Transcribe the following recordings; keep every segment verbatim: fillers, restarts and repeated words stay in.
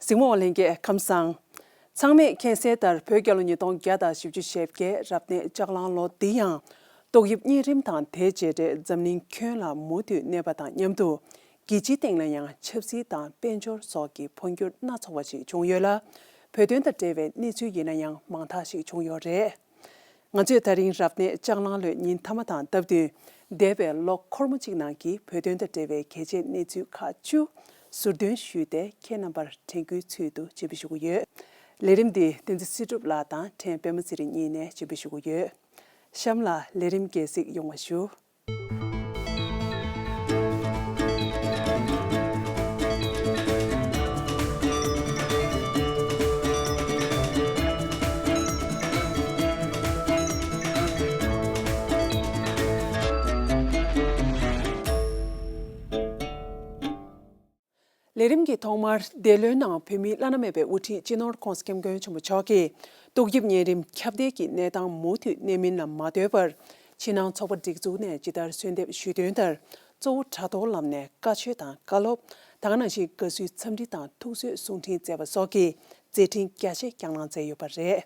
གཟིགས་མོ་བ་ལྷན་རྒྱས་ཁམས་བཟང་། ཚང་མས་མཁྱེན་གསལ་ལྟར་བོད་རྒྱལ་ལོ་ཉིས་སྟོང་བརྒྱ་དང་བཞི་བཅུ་ཞེ་བརྒྱད་རབ་གནས་ལྕགས་གླང་ལོ་འདི་ཡང་ཏོག་དབྱིབས་གཉན་རིམས་དང་དེའི་རྗེས་འབྲས་འཛམ་གླིང་ཁྱོན་ལ་མུ་མཐུད་གནས་པ་དང་མཉམ་དུ་རྒྱལ་སྤྱིའི་སྟེང་ལ་ཡང་ཆབ་སྲིད་དང་དཔལ་འབྱོར་སོགས་ཀྱི་འཕོ་འགྱུར་སྣ་ཚོགས་པ་ཞིག་བྱུང་ཡོད་ལ། བོད་དོན་དང་འབྲེལ་བའི་གནས་ཚུལ་ཡིན་ན་ཡང་མང་དག་ཞིག་བྱུང་ཡོད་རེད། ང་ཚོས་ད་རིང་རབ་གནས་ལྕགས་གླང་ལོའི་ཉིན་མཐའ་མ་དང་སྟབས་བསྟུན་འདས་པའི་ལོ་འཁོར་མོ་གཅིག་ནང་གི་བོད་དོན་དང་འབྲེལ་བའི་གལ་ཆེའི་གནས་ཚུལ་ཁག་བཅུ་ཟུར་འདོན་ཞུས་ཏེ་ཁྱེད་རྣམ་པར་དྲན་སྐུལ་ཚུལ་དུ་སྤྱན་འབུལ་ཞུ་གི་ཡོད། ལས་རིམ་འདི་བསྟན་འཛིན་སྲིད་སྒྲུབ་ལགས་དང་ཕྲན་པད་མ་ཚེ་རིང་གཉིས་ནས་སྤྱན་འབུལ་ཞུ་གི་ཡོད། གཤམ་ལ་ལས་རིམ་རྒྱས་གཟིགས་ཡོང་བ་ཞུ། ལས་རིམ་གྱི་ཐོག་མར་འདས་ལོའི་ནང་བོད་མིའི་བླ་ན་མེད་པའི་དབུ་ཁྲིད་སྤྱི་ནོར་༧གོང་ས་༧སྐྱབས་མགོན་ཆེན་པོ་མཆོག་གིས་ཏོག་དབྱིབས་གཉན་རིམས་ཁྱབ་གདལ་གྱི་གནས་སྟངས་མུ་མཐུད་གནས་མིན་ལ་མ་ལྟོས་པར་ཕྱི་ནང་ཚོགས་པ་སྒྲིག་འཛུགས་ནས་ཇི་ལྟར་གསོལ་འདེབས་ཞུས་དོན་ལྟར་གཙོ་བོ་དྲ་ཐོག་ལམ་ནས་བཀའ་ཆོས་དང་བཀའ་སློབ། ད་ག་ནང་བཞིན་དགའ་བསུའི་འཚམས་འདྲི་དང་ཐུགས་གསོའི་གསུང་འཕྲིན་བསྩལ་བ་སོགས་ཀྱི་མཛད་འཕྲིན་རྒྱ་ཆེ་བསྐྱངས་གནང་མཛད་ཡོད་པ་རེད།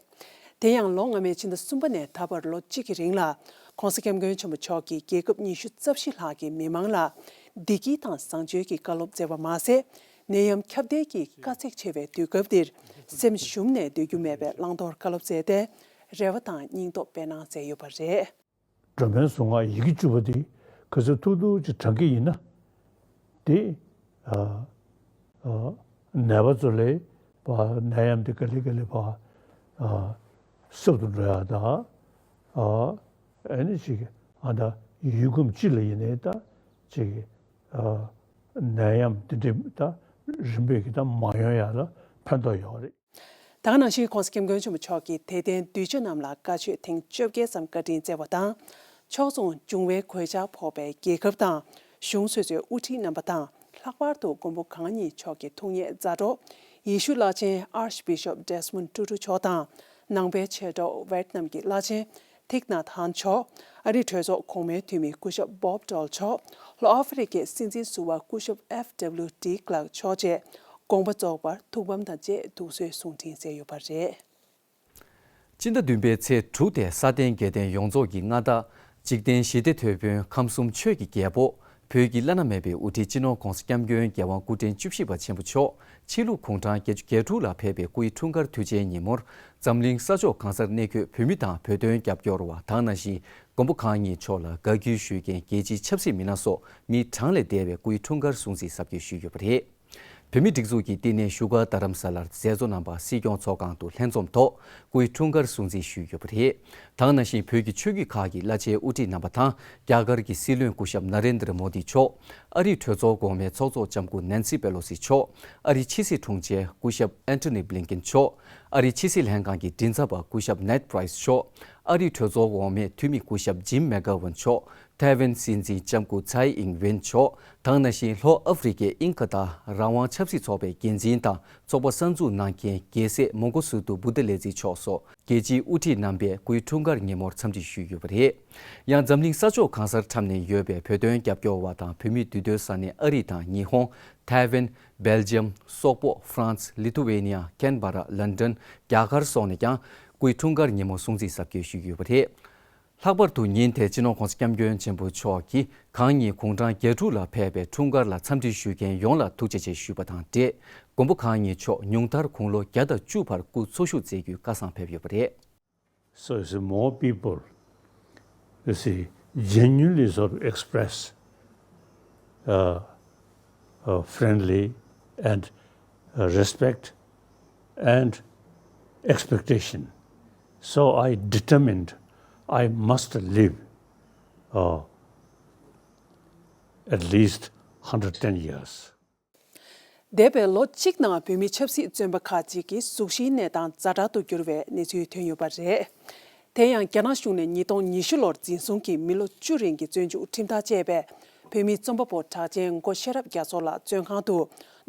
དེ་ཡང་ལོ་སྔ་མའི་ཕྱི་ཟླ་གསུམ་པ་ནས་ད་བར་ལོ་གཅིག་གི་རིང་ལ་༧གོང་ས་༧སྐྱབས་མགོན་ཆེན་པོ་མཆོག་གིས་རྒྱལ་ཁབ་ཉི་ཤུ་རྩ་བཞི་ལྷག་གི་མི་མང་ལ་བདེ་སྐྱིད་དང་བཟང་སྤྱོད་ཀྱི་བཀའ་སློབ་སྩལ་བ་མ་ཟད། ནད་ཡམས་ཁྱབ་གདལ་གྱི་དཀའ་ཚེགས་ཆེ་བའི་དུས་སྐབས་འདིར་སེམས་ཞུམ་ནས་སྡོད་རྒྱུ་མེད་པའི་བླང་དོར་བཀའ་སློབ་སྩལ་ཏེ་རེ་བ་དང་སྙིང་སྟོབས་སྤེལ་གནང་མཛད་ཡོད་པ་རེད། སྒྲོལ་མའི་གཟུངས་སྔགས་ཡི་གེ་བཅུ་པ་དེ་ག་ཚོད་ཐུབ་ཐུབ་ཅིག་བགྲང་གི་ཡིན་ན། དེ་ཨ་ཨ་ནད་པ་ཚོ་ལ་ཕར་ནད་ཡམས་དེ་ག་ལེ་ག་ལེ་ཕར་ཨ་སྲབ་ཏུ་འགྲོ་ཡག་དང་། ཨ་ཨ་ནི་ཅིག་ཨ་ད་ཡུལ་ཁམས་སྤྱི་ལ་ཡིན་ནའི་ད་ཅིག་ཨ་ནད་ཡམས་དེ་འདྲ་ད་རིམ་པས་ཀྱི་ད་མ་ཡོང་ཡག་ལ་ཕན་ཐོགས་ཡོད་རེད། ད་ག་ནང་བཞིན་༧གོང་ས་༧སྐྱབས་མགོན་ཆེན་པོ་མཆོག་གིས་དད་ལྡན་གདུལ་བྱ་རྣམས་ལ་བཀའ་ཆོས་ཐེངས་བཅོ་བརྒྱད་ཙམ་བཀའ་དྲིན་སྩལ་བ་དང་། ཕྱོགས་མཚུངས་འབྱུང་བའི་གོད་ཆག་ཕོག་པའི་རྒྱལ་ཁབ་དང་གཞུང་སོ་སོའི་དབུ་ཁྲིད་རྣམ་པ་དང་། ལྷག་པར་དུ་མགོན་པོ་གང་ཉིད་མཆོག་གི་ཐུགས་མཉེས་མཛའ་གྲོགས་ཡེ་ཤུ་བླ་ཆེན་Archbishop Desmond Tutu མཆོག་དང་། ནང་པའི་མཆེད་གྲོགས་ཝེད་ནམ་གྱི་བླ་ཆེན་Thich Nhat Hanh མཆོག་ཨ་རིའི་གྲོས་ཚོགས་གོང་མའི་འཐུས་མི་སྐུ་ཞབས་Bob Dole མཆོག་ལྷོ་ཨ་ཧྥེ་རི་ཁའི་སྲིད་འཛིན་ཟུར་པ་སྐུ་ཞབས་F W de Klerk མཆོག་བཅས་དགོངས་པ་རྫོགས་པར་ཐུགས་ཕམ་དང་བཅས་ཐུགས་གསོའི་གསུང་འཕྲིན་བསྩལ་ཡོད་པ་རེད། སྤྱི་ཟླ་བདུན་པའི་ཚེས་དྲུག་དེ་ས་སྟེང་རྒྱལ་བསྟན་ཡོངས་རྫོགས་ཀྱི་མངའ་བདག་འཇིག་རྟེན་ཞི་བདེ་དོད་དཔོན་ཁམས་གསུམ་ཆོས་ཀྱི་རྒྱལ་པོ། བོད་ཀྱི་བླ་ན་མེད་པའི་དབུ་ཁྲིད་སྤྱི་ནོར་༧གོང་ས་༧སྐྱབས་མགོན་རྒྱལ་དབང་སྐུ་ཕྲེང་བཅུ་བཞི་པ་ཆེན་པོ་མཆོག་ཕྱི་ལུགས་གུང་གྲངས་བརྒྱད་ཅུ་གྱ་དྲུག་ལ་ཕེབས་པའི་སྐུའི་འཁྲུངས་སྐར་དུས་ཆེན་ཉིན་མོར། འཛམ་གླིང་ས་ཕྱོགས་གང་སར་གནས་འཁོད་བོད་མི་དང་བོད་དོན་རྒྱབ་སྐྱོར་བ་དང་ནང་བཞིན་མགོན་པོ་གང་ཉིད་མཆོག་ལ་དགའ་གུས་ཞུ་མཁན་རྒྱལ་སྤྱིའི་ཆབ་སྲིད་མི་སྣ་སོགས་མི་གྲངས་ལས་འདས་པའི་སྐུའི་འཁྲུངས་སྐར་སྲུང་བརྩི་གཟབ་རྒྱས་ཞུས་ཡོད་པ་རེད། བོད་མིའི་སྒྲིག་འཛུགས་ཀྱི་བསྟི་གནས་བཞུགས་སྒར་རྡ་རམ་ས་ལར་མཛད་གཙོ་རྣམ་པ་སྲིད་སྐྱོང་ཚོགས་ཁང་དུ་ལྷན་འཛོམས་ཐོག་སྐུའི་འཁྲུངས་སྐར་སྲུང་བརྩི་ཞུས་ཡོད་པ་རེད། དེ་ནང་བཞིན་བོད་ཀྱི་ཆོས་བརྒྱུད་ཁག་གི་བླ་ཆེན་དབུ་ཁྲིད་རྣམ་པ་དང་རྒྱ་གར་གྱི་སྲིད་བློན་སྐུ་ཞབས་ན་རེན་དྲ་མོ་དི་མཆོག་ཨ་རིའི་གྲོས་ཚོགས་འོག་མའི་ཚོགས་གཙོ་ལྕམ་སྐུ་ནན་སི་པེ་ལོ་སི་མཆོག་ཨ་རིའི་ཕྱི་སྲིད་དྲུང་ཆེ་སྐུ་ཞབས་ཨན་ཐོ་ནི་བྷི་ལིན་ཀེན་མཆོག་ཨ་རིའི་ཕྱི་སྲིད་ལྷན་ཁང་གི་མགྲིན་ཚབ་པ་སྐུ་ཞབས་ནེད་པྲའི་སི་མཆོག་ཨ་རིའི་གྲོས་ཚོགས་འོག་མའི་འཐུས་མི་སྐུ་ཞབས་ཇིམ་མེག་གྷ་ཝན་མཆོག་ཐའེ་ཝན་སྲིད་འཛིན་ལྕམ་སྐུ་ཚའེ་ཨིང་ཝེན་མཆོག་དེ་ནང་བཞིན་ལྷོ་ཨ་ཧྥེ་རི་ཁའི་ཨིན་ཁ་ཏ་རང་དབང་ཆབ་སྲིད་ཚོགས་པའི་འགན་འཛིན་དང་ཚོགས་པ་གསར་འཛུགས་གནང་མཁན་རྒྱལ་སྲས་མོང་གོ་སུ་ཏུ་བུ་དྷ་ལེ་ཛི་མཆོག་སོགས་རྒྱལ་སྤྱིའི་དབུ་ཁྲིད་རྣམ་པས་སྐུའི་འཁྲུངས་སྐར་ཉིན་མོར་འཚམས་འདྲི་ཞུས་ཡོད་པ་རེད། ཡང་འཛམ་གླིང་ས་ཕྱོགས་གང་སར་འཁྲབ་ནས་ཡོད་པའི་བོད་དོན་རྒྱབ་སྐྱོར་བ་དང་བོད་མིའི་འདུས་སྡོད་ས་གནས་ཨ་རི་དང་ཉི་ཧོང་། ཐའེ་ཝན། སྦེལ་ཇམ། སོག་པོ། ཧྥ་རན་སི། ལི་ཐུ་ཝེ་ནི་ཡ། ཁེན་བྷ་ར། ལན་ཌན། རྒྱ་གར་སོགས་ནས་ཀྱང་སྐུའི་འཁྲུངས་སྐར་ཉིན་མོ་སྲུང་བརྩི་གཟབ་རྒྱས་ཞུས་ཡོད་པ་རེད། ལྷག་པར་དུ་ཉིན་དེར་སྤྱི་ནོར་༧གོང་ས་༧སྐྱབས་མགོན་ཆེན་པོ་མཆོག་གིས་གང་ཉིད་གུང་གྲངས་གྱ་དྲུག་ལ་ཕེབས་པའི་འཁྲུངས་སྐར་ལ་འཚམས་འདྲི་ཞུ་མཁན་ཡོངས་ལ་ཐུགས་རྗེ་ཆེ་ཞུས་པ་དང་འབྲེལ། མགོན་པོ་གང་ཉིད་མཆོག་ཉུང་མཐར་དགུང་ལོ་བརྒྱ་དང་བཅུ་བར་སྐུ་འཚོ་བཞུགས་མཛད་རྒྱུའི་བཀའ་བཟང་ཕེབས་ཡོད་པ་རེད། So you see, more people, you see, genuinely sort of express uh, uh, friendly and uh, respect and expectation. So I determined I must live uh, at least one hundred ten years. འདས་པའི་ལོ་གཅིག་ནང་བོད་མིའི་ཆབ་སྲིད་བཙོན་པ་ཁག་ཅིག་གི་གཟུགས་གཞིའི་གནས་སྟངས་ཛ་དྲག་ཏུ་གྱུར་བའི་གནས་ཚུལ་ཐོན་ཡོད་པ་རེད། དེ་ཡང་རྒྱ་ནག་གཞུང་ནས་ཉིས་སྟོང་ཉི་ཤུ་ལོར་འཛིན་བཟུང་གིས་མི་ལོ་བཅུ་རིང་གི་བཙོན་འཇུག་ཁྲིམས་ཐག་བཅད་པའི་བོད་མི་རྩོམ་པ་པོ་གྲགས་ཅན་མགོ་ཤེས་རབ་རྒྱ་མཚོ་ལགས་བཙོན་ཁང་དུ་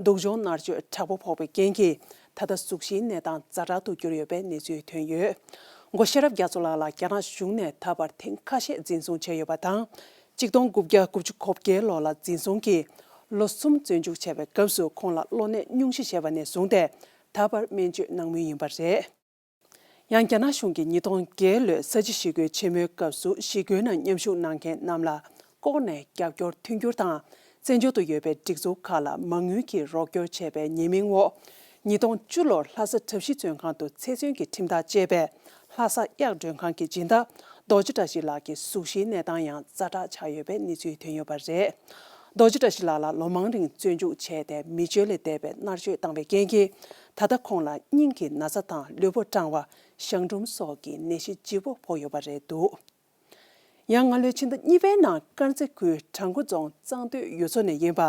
སྡུག་སྦྱོང་མནར་གཅོད་དྲག་པོ་ཕོག་པའི་རྐྱེན་གྱིས་ད་ལྟ་གཟུགས་གཞིའི་གནས་སྟངས་ཛ་དྲག་ཏུ་གྱུར་ཡོད་པའི་གནས་ཚུལ་ཐོན་ཡོད། མགོ་ཤེས་རབ་རྒྱ་མཚོ་ལགས་ལ་རྒྱ་ནག་གཞུང་ནས་ད་བར་ཐེངས་ཁ་ཤས་འཛིན་བཟུང་བྱས་ཡོད་པ་དང་། གཅིག་སྟོང་དགུ་བརྒྱ་དགུ་བཅུ་གོ་བརྒྱད་ལོ་ལ་འཛིན་བཟུང་གིས་ ལོ་གསུམ་བཙོན་འཇུག་བྱས་པའི་སྐབས་སུ་ཁོང་ལ་གློ་ནད་སྙུང་གཞི་བྱས་པ་ནས་བཟུང་སྟེ་ད་བར་སྨན་བཅོས་གནང་མུས་ཡིན་པ་རེད། ཡང་རྒྱ་ནག་གཞུང་གིས་ཉིས་སྟོང་བརྒྱད་ལོའི་ས་བྱི་ཞི་རྒོལ་ཆེན་མོའི་སྐབས་སུ་ཞི་རྒོལ་ནང་མཉམ་ཞུགས་གནང་མཁན་རྣམས་ལ་ལྐོག་ནས་རྒྱབ་སྐྱོར་མཐུན་འགྱུར་དང་། བཙན་བྱོལ་དུ་ཡོད་པའི་སྒྲིག་འཛུགས་ཁག་ལ་མ་དངུལ་གྱིས་རོགས་སྐྱོར་བྱས་པའི་ཉེས་མིང་འོག་ཉིས་སྟོང་བཅུ་ལོར་ལྷ་ས་གྲྭ་བཞི་བཙོན་ཁང་དུ་ཚེ་བཙོན་གྱི་ཁྲིམས་ཐག་བཅད་པའི་ལྷ་ས་གཡག་མགྲོན་ཁང་གི་སྦྱིན་བདག་རྡོ་རྗེ་བཀྲ་ཤིས་ལགས་ཀྱི་གཟུགས་གཞིའི་གནས་སྟངས་ཡང་ཛ་དྲག་ཆགས་ཡོད་པའི་གནས་ཚུལ་ཐོན་ཡོད་པ་རེད། རྡོ་རྗེ་བཀྲ་ཤིས་ལགས་ལ་ལོ་མང་རིང་བཙོན་འཇུག་བྱས་ཏེ་མི་བཅོལ་ལས་འདས་པའི་མནར་གཅོད་བཏང་བའི་རྐྱེན་གྱིས་ད་ལྟ་ཁོང་ལ་སྙིང་གི་ན་ཚ་དང་ལུས་པོ་སྐྲང་བ། གཞང་འབྲུམ་སོགས་ཀྱི་ནད་གཞི་ལྗིད་པོ་ཕོག་ཡོད་པ་རེད་འདུག་ཡང་སྔ་ལོའི་ཕྱི་ཟླ་གཉིས་པའི་ནང་དཀར་མཛེས་ཁུལ་བྲག་འགོ་རྫོང་གཙང་སྟོད་ཡུལ་ཚོ་ནས་ཡིན་པ་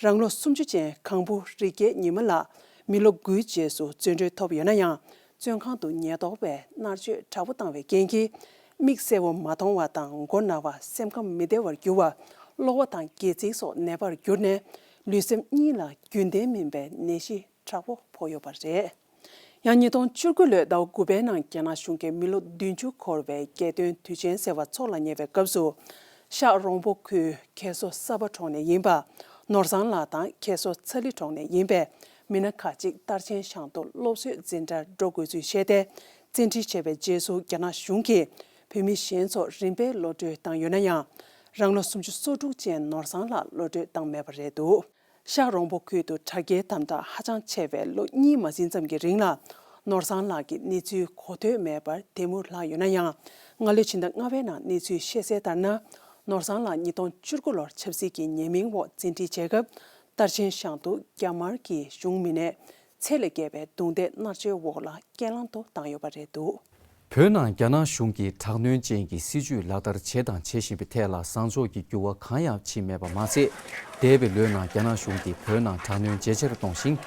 རང་ལོ་སུམ་ཅུ་ཅན་གང་བུ་རི་རྒྱལ་ཉི་མ་ལགས་མི་ལོ་དགུའི་རྗེས་སུ་བཙོན་གྲོལ་ཐོབ་ཡོད་ན་ཡང་། བཙོན་ཁང་དུ་ཉེན་རྟོག་པས་མནར་གཅོད་དྲག་པོ་བཏང་བའི་རྐྱེན་གྱིས། མིག་གསལ་བོ་མ་མཐོང་བ་དང་མགོ་ན་བ། སེམས་ཁམས་མི་བདེ་བར་གྱུར་བ། གློ་བ་དང་སྒལ་ཚིགས་སོགས་ནད་པར་གྱུར་ནས། ལུས་སེམས་གཉིས་ལ་རྒྱུན་ལྡན་མིན་པའི་ནད་གཞི་དྲག་པོ་ཕོག་ཡོད་པ་རེད། ཡང་ཉིས་སྟོང་བཅུ་དགུ་ལོའི་ཟླ་བ་དགུ་པའི་ནང་རྒྱ་ནག་གཞུང་གིས་མི་ལོ་བདུན་ཅུ་འཁོར་བའི་རྒྱལ་སྟོན་དུས་ཆེན་ཟེར་བ་འཚོགས་ལ་ཉེ་བའི་སྐབས་སུ། ཤག་རོང་པོ་ཁུལ་ཁེ་སོ་ས་པ་གྲོང་ནས་ཡིན་པ། ནོར་བཟང་ལགས་དང་ཁེ་སོ་ཚ་ལི་གྲོང་ནས་ཡིན་པའི་མི་སྣ་ཁག་ཅིག་སྟར་ཆེན་ཤང་དུ་སློབ་གསོའི་འཛིན་གྲྭར་འགྲོ་དགོས་ཚུལ་བཤད་དེ། བཙན་ཁྲིད་བྱས་པའི་རྗེས་སུ་རྒྱ་ནག་གཞུང་གིས་བོད་མི་གཞན་ཚོར་རིམ་པས་གློད་གྲོལ་བཏང་ཡོད་ན་ཡང་། རང་ལོ་སུམ་ཅུ་སོ་དྲུག་ཅན་ནོར་བཟང་ལགས་གློད་གྲོལ་བཏང་མེད་པ་རེད་འདུག་ཤག་རོང་པོ་ཁུལ་དུ་དྲག་རྐྱེན་དམ་དྲག་ཧ་ཅང་ཆེ་བའི་ལོ་གཉིས་མ་ཟིན་ཙམ་གྱི་རིང་ལ། ནོར་བཟང་ལགས་ཀྱི་གནས་ཚུལ་གོ་ཐོས་མེད་པར་དེ་མུར་ལྷག་ཡོད་ན་ཡང་། སྔ་ལོའི་ཕྱི་ཟླ་ལྔ་པའི་ནང་གནས་ཚུལ་ཤེས་གསལ་ལྟར་ན། ནོར་བཟང་ལགས་ཉིས་སྟོང་བཅུ་དགུ་ལོར་ཆབ་སྲིད་ཀྱི་ཉེས་མིང་འོག་བཙན་ཁྲིད་བྱས་སྐབས། སྟར་ཆེན་ཤང་དུ་རྒྱ་དམར་གྱི་གཞུང་མི་སྣས་ཚད་ལས་བརྒལ་བའི་རྡུང་རྡེག་མནར་གཅོད་འོག་ལ་རྐྱེན་ལམ་དུ་བཏང་ཡོད་པ་རེད་འདུག་བོད་ནང་རྒྱ་ནག་གཞུང་གིས་དྲག་གནོན་ཅན་གྱི་སྲིད་བྱུས་ལག་བསྟར་བྱས་དང་བྱེད་བཞིན་པའི་ཐད་ལ་བཟང་ཕྱོགས་ཀྱི་འགྱུར་བ་གང་ཡང་ཕྱིན་མེད་པ་མ་ཟད། འདས་པའི་ལོའི་ནང་རྒྱ་ནག་གཞུང་གིས་བོད་ནང་དྲག་གནོན་ཇེ་ཆེར་གཏོང་ཞིང་།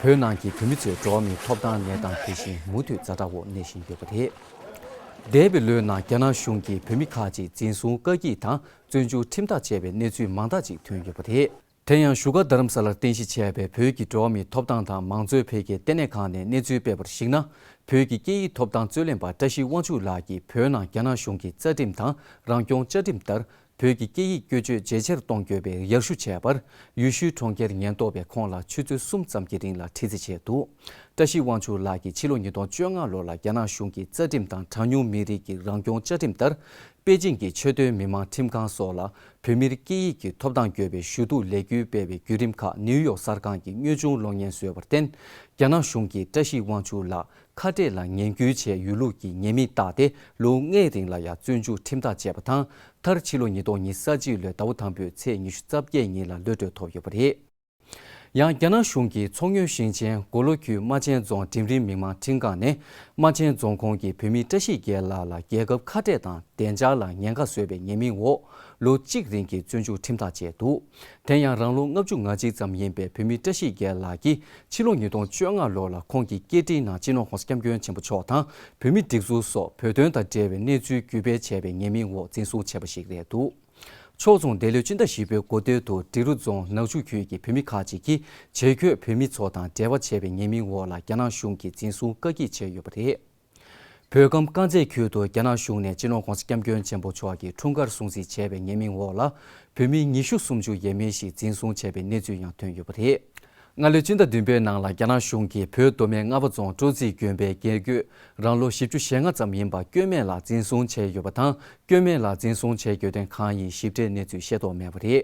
བོད་ནང་གི་བོད་མི་ཚོའི་འགྲོ་བ་མིའི་ཐོབ་ཐང་གནས་སྟངས་དེ་བཞིན་མུ་མཐུད་ཛ་དྲག་འོག་གནས་བཞིན་ཡོད་པ་རེད། འདས་པའི་ལོའི་ནང་རྒྱ་ནག་གཞུང་གིས་བོད་མི་ཁག་ཅིག་འཛིན་བཟུང་བཀག་སྐྱིལ་དང་བཙོན་འཇུག་ཁྲིམས་ཐག་བཅད་པའི་གནས་ཚུལ་མང་དག་ཅིག་ཐོན་ཡོད་པ་རེད། དེ་ཡང་བཞུགས་སྒར་རྡ་རམ་ས་ལར་རྟེན་གཞི་བྱས་པའི་བོད་ཀྱི་འགྲོ་བ་མིའི་ཐོབ་ཐང་དང་མང་གཙོའི་འཕེལ་རྒྱས་ལྟེ་གནས་ཁང་ནས་གནས་ཚུལ་སྤེལ་བར་གཞིགས་ན། བོད་ཀྱི་སྐད་ཡིག་ཐོབ་ཐང་རྩོད་ལེན་པ་བཀྲ་ཤིས་དབང་ཕྱུག་ལགས་ཀྱིས་བོད་ནང་རྒྱ་ནག་གཞུང་གི་རྩ་ཁྲིམས་དང་རང་སྐྱོང་བཅའ་ཁྲིམས་ལྟར། བོད་ཀྱི་སྐད་ཡིག་བཀོལ་སྤྱོད་ཇེ་ཆེར་གཏོང་དགོས་པའི་ཡར་ཞུ་བྱས་པར། ཡུལ་ཤུལ་གྲོང་ཁྱེར་ཉེན་རྟོག་པས་ཁོང་ལ་ཆུ་ཚོད་གསུམ་ཙམ་གྱི་རིང་ལ་དྲི་རྩད་བྱས་འདུག་བཀྲ་ཤིས་དབང་ཕྱུག་ལགས་ཀྱིས་ཕྱི་ལོ་ཉིས་སྟོང་བཅོ་ལྔ་ལོ་ལ་རྒྱ་ནག་གཞུང་གི་རྩ་ཁྲིམས་དང་གྲངས་ཉུང་མི་རིགས་ཀྱི་རང་སྐྱོང་བཅའ་ཁྲིམས་ལྟར། པེ་ཅིང་གི་ཆེས་མཐོའི་མི་དམངས་ཁྲིམས་ཁང་སོགས་ལ་བོད་མིར་སྐད་ཡིག་གི་ཐོབ་ཐང་དགོས་པའི་ཞུ་གཏུག་ལས་འགུལ་སྤེལ་བའི་བརྒྱུད་རིམ་ཁག་ནིའུ་ཡོག་གསར་ཁང་གིས་དངོས་བྱུང་གློག་བརྙན་བཟོས་པར་བརྟེན། རྒྱ་ནག་གཞུང་གིས་བཀྲ་ཤིས་དབང་ཕྱུག་ལགས་ཁ་བྲལ་ལ་ངན་སྐུལ་བྱས་ཡོད་ལུགས་ཀྱི་ཉེས་མིང་བཏགས་ཏེ། ལོ་ལྔའི་རིང་ལ་ཡང་བཙོན་འཇུག་ཁྲིམས་ཐག་བཅད་པ་དང་། མཐར་ཕྱི་ལོ་ཉིས་སྟོང་ཉེར་གཅིག་ལོའི་ཟླ་བ་དང་པོའི་ཚེས་ཉི་ཤུ་རྩ་བརྒྱད་ཉིན་ལ་གློད་གྲོལ་ཐོབ་ཡོད་པ་རེད། ཡང་རྒྱ་ནག་གཞུང་གིས་མཚོ་སྔོན་ཞིང་ཆེན་མགོ་ལོག་ཁུལ་རྨ་ཆེན་རྫོང་འབྲིང་རིམ་མི་དམངས་ཁྲིམས་ཁང་ནས། རྨ་ཆེན་རྫོང་ཁོངས་ཀྱི་བོད་མི་བཀྲ་ཤིས་རྒྱལ་ལགས་ལ་རྒྱལ་ཁབ་ཁ་བྲལ་དང་བདེ་འཇགས་ལ་ཉེན་ཁ་བཟོས་པའི་ཉེས་མིང་འོག་ལོ་གཅིག་རིང་གི་བཙོན་འཇུག་ཁྲིམས་ཐག་བཅད་འདུག་དེ་ཡང་རང་ལོ་ལྔ་བཅུ་ང་གཅིག་ཙམ་ཡིན་པའི་བོད་མི་བཀྲ་ཤིས་རྒྱལ་ལགས་ཀྱིས་ཕྱི་ལོ་ཉིས་སྟོང་བཅོ་ལྔ་ལོ་ལ་ཁོང་གི་སྐད་འཕྲིན་ནང་སྤྱི་ནོར་༸གོང་ས་༸སྐྱབས་མགོན་ཆེན་པོ་མཆོག་དང་བོད་མི་སྒྲིག་འཛུགས་སོགས་བོད་དོན་དང་འབྲེལ་བའི་གནས་ཚུལ་བརྒྱུད་སྤེལ་བྱས་པའི་ཉེས་མིང་འོག་འཛིན་བཟུང་བྱས་པ་ཞིག་རེད་འདུག་ཕྱོགས་མཚུངས་འདས་ལོའི་སྤྱི་ཟླ་བཞི་པའི་འགོ་སྟོད་དུ་འབྲི་རུ་རྫོང་ནག་ཆུ་ཁུལ་གྱི་བོད་མི་ཁག་ཅིག་གིས་བྱེས་འཁོད་བོད་མི་ཚོ་དང་འབྲེལ་བ་བྱས་པའི་ཉེས་མིང་འོག་ལ་རྒྱ་ནག་གཞུང་གིས་འཛིན་བཟུང་བཀག་སྐྱིལ་བྱས་ཡོད་པ་རེད། བོད་ཁམས་དཀར་མཛེས་ཁུལ་དུ་རྒྱ་ནག་གཞུང་ནས་སྤྱི་ནོར་༸གོང་ས་༸སྐྱབས་མགོན་ཆེན་པོ་མཆོག་གི་འཁྲུངས་སྐར་སྲུང་བརྩི་བྱས་པའི་ཉེས་མིང་འོག་ལ་བོད་མི་ཉི་ཤུ་སུམ་ཅུ་ཡས་མས་ཤིག་འཛིན་བཟུང་བྱས་པའི་གནས་ཚུལ་ཡང་ཐོན་ཡོད་པ་རེད། སྔ་ལོའི་སྤྱི་ཟླ་བདུན་པའི་ནང་ལ་རྒྱ་ནག་གཞུང་གིས་བོད་མདོ་སྨད་རྔ་བ་རྫོང་སྤྲོ་ཚིགས་དགོན་པའི་དགེ་བསྐོས་རང་ལོ་བཞི་བཅུ་ཞེ་ལྔ་ཙམ་ཡིན་པ་སྐྱོན་མེད་ལགས་འཛིན་བཟུང་བྱས་ཡོད་པ་དང་། སྐྱོན་མེད་ལགས་འཛིན་བཟུང་བྱས་ཡོད་དོན་གང་ཡིན་ཞིབ་ཕྲའི་གནས་ཚུལ་ཤེས་རྟོགས་མེད་པ་རེད།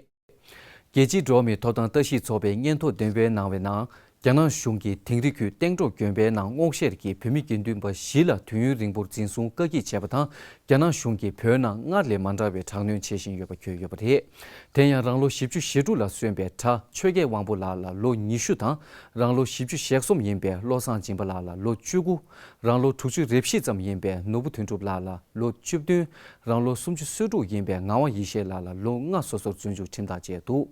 རྒྱལ་སྤྱིའི་འགྲོ་བ་མིའི་ཐོབ་ཐང་ལྟ་ཞིབ་ཚོགས་པའི་སྙན་ཐོ་འདོན་སྤེལ་གནང་བའི་ནང་། རྒྱ་ནག་གཞུང་གིས་དིང་རི་ཁུལ་སྟེང་གྲོགས་དགོན་པའི་ནང་སྔོག་བཤེར་གྱིས་བོད་མི་དགེ་འདུན་པ་བཞི་ལ་དུས་ཡུན་རིང་པོར་འཛིན་བཟུང་བཀག་སྐྱིལ་བྱས་པ་དང་། རྒྱ་ནག་གཞུང་གིས་བོད་ནང་སྔར་ལས་མ་འདྲ་བའི་དྲག་གནོན་བྱེད་བཞིན་ཡོད་པ་བརྗོད་ཡོད་པ་རེད། དེ་ཡང་རང་ལོ་བཞི་བཅུ་ཞེ་དྲུག་ལ་སོན་པའི་གྲྭ་ཆོས་རྒྱལ་དབང་པོ་ལགས་ལ་ལོ་ཉི་ཤུ་དང་། རང་ལོ་བཞི་བཅུ་ཞེ་གསུམ་ཡིན་པའི་བློ་བཟང་སྦྱིན་པ་ལགས་ལ་ལོ་བཅུ་དགུ། རང་ལོ་དྲུག་ཅུ་རེ་བཞི་ཙམ་ཡིན་པའི་ནོར་བུ་དོན་གྲུབ་ལགས་ལ་ལོ་བཅུ་བདུན། རང་ལོ་སུམ་ཅུ་སོ་དྲུག་ཡིན་པའི་ངག་དབང་ཡེ་ཤེས་ལགས་ལ་ལོ་ལྔ་སོ་སོར་བཙོན་འཇུག་ཁྲིམས་ཐག་བཅད་འདུག་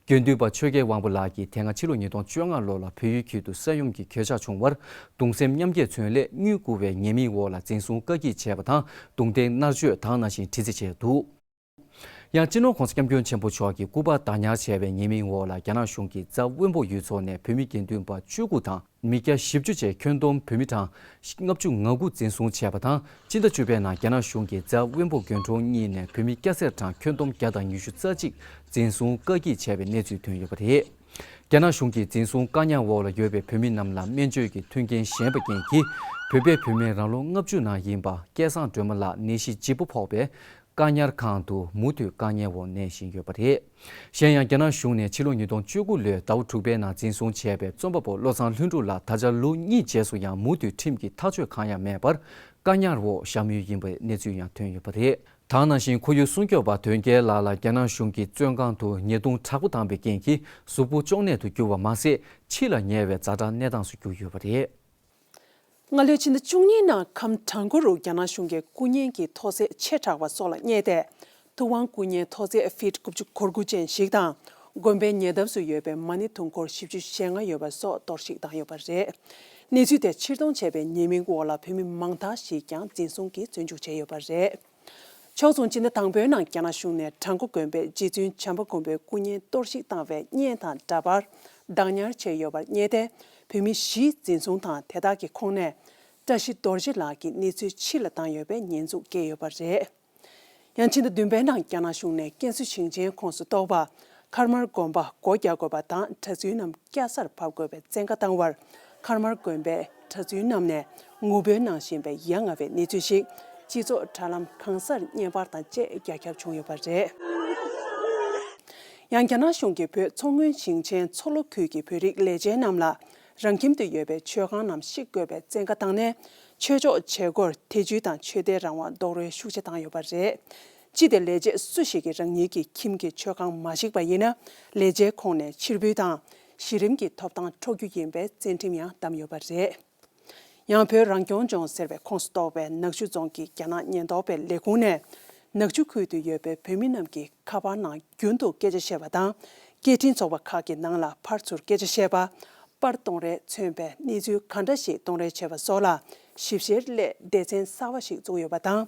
དགེ་འདུན་པ་ཆོས་རྒྱལ་དབང་པོ་ལགས་ཀྱིས་དེ་སྔ་ཕྱི་ལོ་ཉིས་སྟོང་བཅོ་ལྔ་ལོ་ལ་བལ་ཡུལ་ཁུལ་དུ་ས་ཡོམ་གྱི་གོད་ཆག་བྱུང་བར་གདུང་སེམས་མཉམ་སྐྱེད་མཚོན་སླད་དངུལ་བསྐུར་བའི་ཉེས་མིང་འོག་ལ་འཛིན་བཟུང་བཀག་སྐྱིལ་བྱས་པ་དང་རྡུང་རྡེག་མནར་གཅོད་དང་ནང་བཞིན་དྲི་རྩད་བྱས་འདུག་ཡང་སྤྱི་ནོར་༸གོང་ས་༸སྐྱབས་མགོན་ཆེན་པོ་མཆོག་གི་སྐུ་པར་བདག་ཉར་བྱས་པའི་ཉེས་མིང་འོག་ལ་རྒྱ་ནག་གཞུང་གིས་རྫ་དབོན་པོ་ཡུལ་ཚོ་ནས་བོད་མི་དགེ་འདུན་པ་བཅུ་དགུ་དང་མི་སྐྱ་བཞི་བཅུ་བཅས་ཁྱོན་བསྡོམས་བོད་མི་གྲངས་ལྔ་བཅུ་ང་དགུ་འཛིན་བཟུང་བྱས་པ་དང་། སྤྱི་ཟླ་བཅུ་པའི་ནང་རྒྱ་ནག་གཞུང་གིས་རྫ་དབོན་པོ་དགོན་གྲོང་གཉིས་ནས་བོད་མི་སྐྱ་སེར་གྲངས་ཁྱོན་བསྡོམས་བརྒྱ་དང་ཉི་ཤུ་རྩ་གཅིག་འཛིན་བཟུང་བཀག་སྐྱིལ་བྱས་པའི་གནས་ཚུལ་ཐོན་ཡོད་པ་རེད། རྒྱ་ནག་གཞུང་གིས་འཛིན་བཟུང་བཀག་ཉར་འོག་ལ་ཡོད་པའི་བོད་མི་རྣམས་ལ་སྨན་བཅོས་ཀྱི་མཐུན་རྐྱེན་ཞན་པ་རྐྱེན་གྱིས། བོད་པའི་བུད་མེད་རང་ལོ་ལྔ་བཅུ་ནང་ཡིན་པ་སྐལ་བཟང་སྒྲོལ་མ་ལགས་ནད་གཞི་ལྗིད་པོ་ཕོག་པས། བཀག་ཉར་ཁང་དུ་མུ་མཐུད་བཀག་ཉར་འོག་གནས་བཞིན་ཡོད་པ་རེད། གཞན་ཡང་རྒྱ་ནག་གཞུང་ནས་ཕྱི་ལོ་ཉིས་སྟོང་བཅུ་དགུ་ལོའི་ཟླ་བ་དྲུག་པའི་ནང་འཛིན་བཟུང་བྱས་པའི་རྩོམ་པ་པོ་བློ་བཟང་ལྷུན་གྲུབ་ལགས་ད་ཆ་ལོ་གཉིས་རྗེས་སུ་ཡང་མུ་མཐུད་ཁྲིམས་ཀྱི་ཐག་གཅོད་གང་ཡང་མེད་པར་བཀག་ཉར་འོག་བཞག་མུས་ཡིན་པའི་གནས་ཚུལ་ཡང་ཐོན་ཡོད་པ་རེད། ད་ག་ནང་བཞིན་ཁོར་ཡུག་སྲུང་སྐྱོབ་པ་དོན་རྒྱལ་ལགས་ལ་རྒྱ་ནག་གཞུང་གིས་བཙོན་ཁང་དུ་ཉེས་རྡུང་དྲག་པོ་བཏང་པའི་རྐྱེན་གྱིས་གཟུགས་པོ་གཅོང་ནད་དུ་གྱུར་བ་མ་ཟད། འཆི་ལ་ཉེ་བའི་ཛ་དྲག་གནས་སྟངས་སུ་གྱུར་ཡོད་པ་རེད། སྔ་ལོའི་ཕྱི་ཟླ་བཅུ་གཉིས་ནང་ཁམས་བྲག་འགོ་རུ་རྒྱ་ནག་གཞུང་གིས་སྐུ་བརྙན་གྱི་མཐོ་ཚད་ཆེ་དྲགས་པ་སོགས་ལ་བསྙད་དེ། ཐུབ་དབང་སྐུ་བརྙན་མཐོ་ཚད་ཕིཊ་དགུ་བཅུ་གོ་དགུ་ཅན་ཞིག་དང་། དགོན་པའི་ཉེ་འདབས་སུ་ཡོད་པའི་མ་ཎི་དུང་འཁོར་བཞི་བཅུ་ཞེ་ལྔ་ཡོད་པ་སོགས་གཏོར་བཤིག་བཏང་ཡོད་པ་རེད། གནས་ཚུལ་དེ་ཕྱིར་གཏོང་བྱས་པའི་ཉེས་མིང་འོག་ལ་བོད་མི་མང་དག་ཞིག་ཀྱང་འཛིན་བཟུང་གིས་བཙོན་འཇུག་བྱས་ཡོད་པ་རེད། ཕྱོགས་མཚུངས་སྤྱི་ཟླ་དང་པོའི་ནང་རྒྱ་ནག་གཞུང་ནས་བྲག་འགོ་དགོན་པའི་རྗེ་བཙུན་བྱམས་པ་མགོན་པོའི་སྐུ་བརྙན་གཏོར་བཤིག་བཏང་བའི་བརྙན་དང་འདྲ་པར་བདག་ཉར་བྱས་ཡོད་པར་བསྙད་དེ། བོད་མི་བཞི་འཛིན་བཟུང་དང་། དེ་དག་གི་ཁོངས་ནས་བཀྲ་ཤིས་རྡོ་རྗེ་ལགས་ཀྱི་གནས་ཚུལ་ཕྱི་ལ་བཏང་ཡོད་པའི་ཉེས་འཛུགས་བཀལ་ཡོད་པ་རེད། ཡང་ཕྱི་ཟླ་བདུན་པའི་ནང་རྒྱ་ནག་གཞུང་ནས་ཀན་སུའུ་ཞིང་ཆེན་ཁོངས་སུ་གཏོགས་པ་མཁར་དམར་དགོན་པ་སྒོ་རྒྱག་དགོས་པ་དང་གྲྭ་བཙུན་རྣམས་སྐྱ་སར་ཕབ་དགོས་པའི་བཙན་བཀའ་བཏང་བར། མཁར་དམར་དགོན་པའི་གྲྭ་བཙུན་རྣམས་ནས་ངུ་འབོད་གནང་བཞིན་པའི་ཡ་ང་བའི་གནས་ཚུལ་ཞིག་སྤྱི་ཚོགས་དྲ་ལམ་གང་སར་བརྙན་པར་དང་བཅས་རྒྱ་ཁྱབ་བྱུང་ཡོད་པ་རེད། ཡང་རྒྱ་ནག་གཞུང་གིས་བོད་མཚོ་སྔོན་ཞིང་ཆེན་མཚོ་ལྷོ་ཁུལ་གྱི་བོད་རིགས་ལས་བྱེད་རྣམས་ལ་རང་ཁྱིམ་དུ་ཡོད་པའི་མཆོད་ཁང་རྣམས་བཤིག་དགོས་པའི་བཙན་བཀའ་བཏང་ནས། ཆོས་ཕྱོགས་བྱེད་སྒོར་ཐེ་ཇུས་དང་ཆོས་དད་རང་དབང་རྡོག་རོལ་ཤུགས་ཆེ་བཏང་ཡོད་པ་རེད། སྤྱི་དེ་ལས་བྱེད་སུ་ཞིག་གིས་རང་ཉིད་ཀྱི་ཁྱིམ་གྱི་མཆོད་ཁང་མ་བཤིག་པ་ཡིན་ན། ལས་བྱེད་ཁོངས་ནས་ཕྱིར་འབུད་དང་། གཞི་རིམ་གྱི་ཐོབ་ཐང་འཕྲོག་རྒྱུ་ཡིན་པའི་བཙན་ཁྲིམས་ཡང་བསྡམས་ཡོད་པ་རེད། ཡང་བོད་རང་སྐྱོང་ལྗོངས་ཟེར་བའི་ཁོངས་སུ་གཏོགས་པའི་ནག་ཆུ་རྫོང་གི་རྒྱ་ནག་ཉེན་རྟོག་པའི་ལས་ཁུངས་ནས། ནག་ཆུ་ཁུལ་དུ་ཡོད་པའི་བོད་མི་རྣམས་ཀྱི་ཁ་པར་ནང་རྒྱུན་དུ་སྐད་ཆ་བཤད་པ་དང་། སྐད་འཕྲིན་ཚོགས་པ་ཁག་གི་ནང་ལ་ཕར་ཚུར་སྐད་ཆ་བཤད་པ། པར་གཏོང་རས་མཚོན་པའི་གནས་ཚུལ་ག་འདྲ་ཞིག་གཏོང་རེས་བྱས་པ་སོགས་ལ་ཞིབ་བཤེར་སླད་སྡེ་ཚན་གསར་བ་ཞིག་བཙུགས་ཡོད་པ་དང་།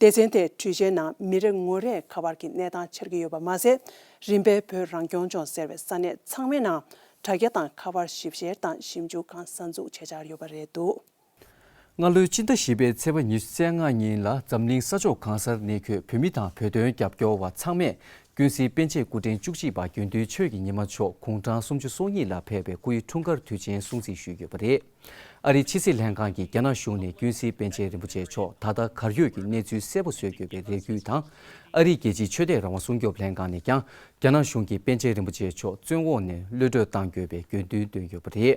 སྡེ་ཚན་དེས་འཕྲུལ་ཆས་ནང་མི་རེ་ངོ་རེས་ཁ་པར་གྱི་གནས་སྟངས་འཆར་གྱི་ཡོད་པ་མ་ཟད། རིམ་པས་བོད་རང་སྐྱོང་ལྗོངས་ཟེར་བའི་ས་གནས་ཚང་མའི་ནང་དྲ་རྒྱ་དང་ཁ་པར་ཞིབ་བཤེར་དང་ཞིབ་འཇུག་ཁང་གསར་འཛུགས་བྱེད་འཆར་ཡོད་པ་རེད་འདུག། སྔ་ལོའི་སྤྱི་ཟླ་བཞི་པའི་ཚེས་པ་ཉི་ཤུ་རྩ་ལྔ་ཉིན་ལ་འཛམ་གླིང་ས་ཕྱོགས་གང་སར་གནས་འཁོད་བོད་མི་དང་བོད་དོན་རྒྱབ་སྐྱོར་བ་ཚང་མས་ཀུན་གཟིགས་པཎ་ཆེན་སྐུ་ཕྲེང་བཅུ་གཅིག་པ་དགེ་འདུན་ཆོས་ཀྱི་ཉི་མ་མཆོག་དགུང་གྲངས་སུམ་ཅུ་སོ་གཉིས་ལ་ཕེབས་པའི་སྐུ་ཡི་འཁྲུངས་སྐར་དུས་ཆེན་སྲུང་བརྩི་ཞུས་ཡོད་པ་རེད། ཨ་རིའི་ཕྱི་སྲིད་ལྷན་ཁང་གིས་རྒྱ་ནག་གཞུང་ནས་ཀུན་གཟིགས་པཎ་ཆེན་རིན་པོ་ཆེ་མཆོག་ད་ལྟ་གར་ཡོད་ཀྱི་གནས་ཚུལ་གསལ་པོ་བཟོ་དགོས་པའི་རེ་སྐུལ་དང་། ཨ་རིའི་རྒྱལ་སྤྱིའི་ཆོས་དད་རང་དབང་སྲུང་སྐྱོབ་ལྷན་ཁང་ནས་ཀྱང་རྒྱ་ནག་གཞུང་གིས་པཎ་ཆེན་རིན་པོ་ཆེ་མཆོག་བཙོན་འོག་ནས་གློད་གྲོལ་གཏང་དགོས་པའི་དགོས་འདུན་བཏོན་ཡོད་པ་རེད།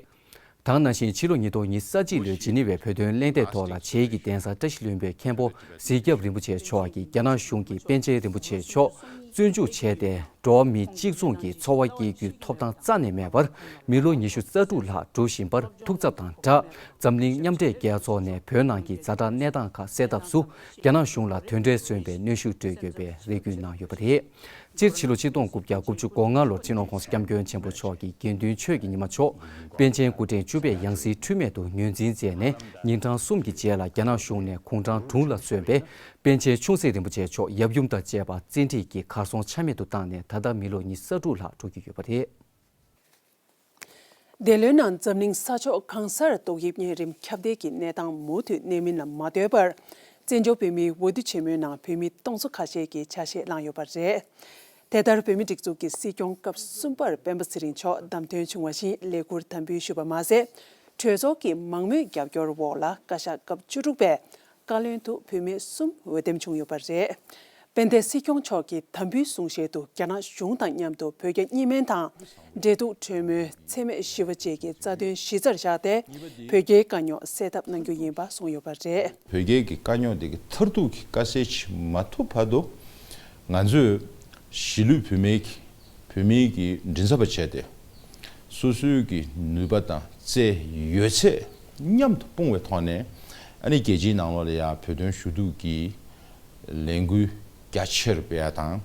ད་ག་ནང་བཞིན་ཕྱི་ལོ་ཉིས་སྟོང་ཉི་ཤུ་རྩ་གཅིག་ལོའི་ཇི་ནི་ཝའི་བོད་དོན་གླེང་སྟེགས་ཐོག་ལ་བྱེས་ཀྱི་གདན་ས་བཀྲ་ཤིས་ལྷུན་པོའི་མཁན་པོ་གཟིག་སྐྱབས་རིན་པོ་ཆེ་མཆོག་གིས་རྒྱ་ནག་གཞུང་གིས་པཎ་ཆེན་རིན་པོ་ཆེ་མཆོག་བཙོན་འཇུག་བྱས་ཏེ། འགྲོ་བ་མི་གཅིག་མཚུངས་ཀྱི་འཚོ་བ་སྐྱེལ་རྒྱུའི་ཐོབ་ཐང་རྩ་ནས་མེད་པར། མི་ལོ་ཉི་ཤུ་རྩ་དྲུག་ལྷག་འགྲོ་བཞིན་པར་ཐུགས་འཚབ་དང་སྦྲགས། འཛམ་གླིང་མཉམ་འབྲེལ་རྒྱལ་ཚོགས་ནས་བོད་ནང་གི་ཛ་དྲག་གནས་སྟངས་ཁག་སེལ་ཐབས་སུ། རྒྱ་ནག་གཞུང་ལ་དོན་འབྲས་སོན་པའི་གནོན་ཤུགས་སྤྲོད་དགོས་པའི་རེ་སྐུལ་གནང་ཡོད་པ་རེད། སྤྱིར་ཕྱི་ལོ་ཆིག་སྟོང་དགུ་བརྒྱ་དགུ་བཅུ་གོ་ལྔ་ལོར་སྤྱི་ནོར་༸གོང་ས་༸སྐྱབས་མགོན་ཆེན་པོ་མཆོག་གིས་དགེ་འདུན་ཆོས་ཀྱི་ཉི་མ་མཆོག་པཎ་ཆེན་སྐུ་ཕྲེང་བཅུ་པའི་ཡང་སྲིད་འཁྲུལ་མེད་དུ་ངོས་འཛིན་མཛད་ནས། ཉིན་གྲངས་གསུམ་གྱི་རྗེས་ལ་རྒྱ་ནག་གཞུང་ནས་དགུང་གྲངས་དྲུག་ལ་སོན་པའི་པཎ་ཆེན་ཆུང་སྲིད་རིན་པོ་ཆེ་མཆོག་ཡབ་ཡུམ་དང་བཅས་པ་བཙན་ཁྲིད་ཀྱིས་གར་སོང་ཆ་མེད་དུ་བཏང་ནས། ད་ལྟ་མི་ལོ་ཉི་ཤུ་རྩ་དྲུག་ལྷག་འགྲོ་གི་ཡོད་པ་རེད། འདི་ལོའི་ནང་འཛམ་གླིང་ས་ཕྱོགས་གང་སར་ཏོག་དབྱིབས་གཉན་རིམས་ཁྱབ་གདལ་གྱི་གནས་སྟངས་མུ་མཐུད་གནས་མིན་ལ་མ་ལྟོས་པར། བཙན་བྱོལ་བོད་མིའི་འོས་བསྡུ་ཆེན་མོའི་ནང་བོད་མི་སྟོང་ཚོ་ཁ་ཤས་ཀྱིས་ཆ་ཤས་བླངས་ཡོད་པ་རེད། དེ་ལྟར་བོད་མིའི་སྒྲིག་འཛུགས་ཀྱི་སྲིད་སྐྱོང་སྐབས་གསུམ་པར་སྤེན་པ་ཚེ་རིང་མཆོག་བདམས་ཐོན་བྱུང་བ་བཞིན་ལས་འཁུར་དམ་འབུལ་ཞུས་པ་མ་ཟད། གྲོས་ཚོགས་ཀྱི་མང་མོས་རྒྱབ་སྐྱོར་འོག་ལ་བཀའ་ཤག་སྐབས་བཅུ་དྲུག་པའི་བཀའ་བློན་དུ་བུད་མེད་གསུམ་འོས་འདེམས་བྱུང་ཡོད་པ་རེད། དཔལ་ལྡན་སྲིད་སྐྱོང་མཆོག་གི་དམ་འབུལ་གསུང་བཤད་དུ་རྒྱ་ནག་གཞུང་དང་མཉམ་དུ་བོད་རྒྱ་གཉིས་སྨན་དང་འབྲེལ་གཏུག་གྲོས་མོལ་འཚེ་མེད་ཞི་བ་བཅས་ཀྱི་རྩ་དོན་གཞི་རྩར་བཞག་སྟེ། བོད་རྒྱའི་དཀའ་རྙོག་སེལ་ཐབས་གནང་རྒྱུ་ཡིན་པ་གསུངས་ཡོད་པ་རེད། བོད་རྒྱའི་གི་དཀའ་རྙོག་དེ་གི་མཐར་ཐུག་གི་དཀའ་སེལ་ཅིག་མ་ཐུབ་བར་དུ། ང་ཚོས་གཞིས་ལུས་བོད་མིའི་གི་བོད་མིའི་གི་མགྲིན་ཚབ་པ་བྱས་ཏེ། སོ་སོའི་གི་ནུས་པ་དང་རྩལ་ཡོད་ཚད་མཉམ་དུ་སྤུངས་པའི་ཐོག་ནས། ཨ་ནི་རྒྱལ་སྤྱིའི་ནང་ལོགས་ལ་ཡང་བོད་དོན་ཞུ་གཏུག་གི་ལས་འགུལ་རྒྱ་ཆེར་སྤེལ་ཡ་དང་།